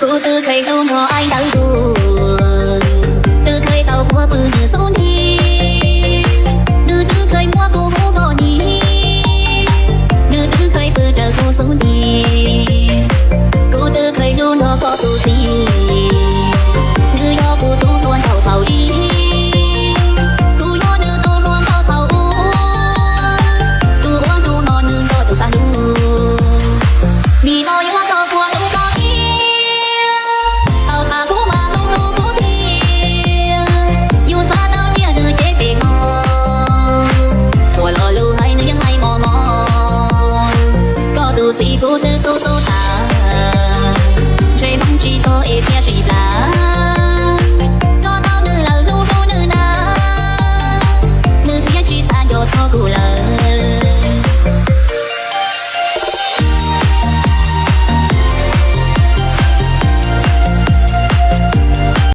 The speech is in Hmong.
Kuv twb kheev hlub muaj aib ntawv dua, twb kheev tau puag pw nws xub ntiag, nws twb kheev muab kuv hu poj niam, nws twb kheev pw raws kuv xub ntiag. Kuv twb kheev hlub nrog koj tus txiv,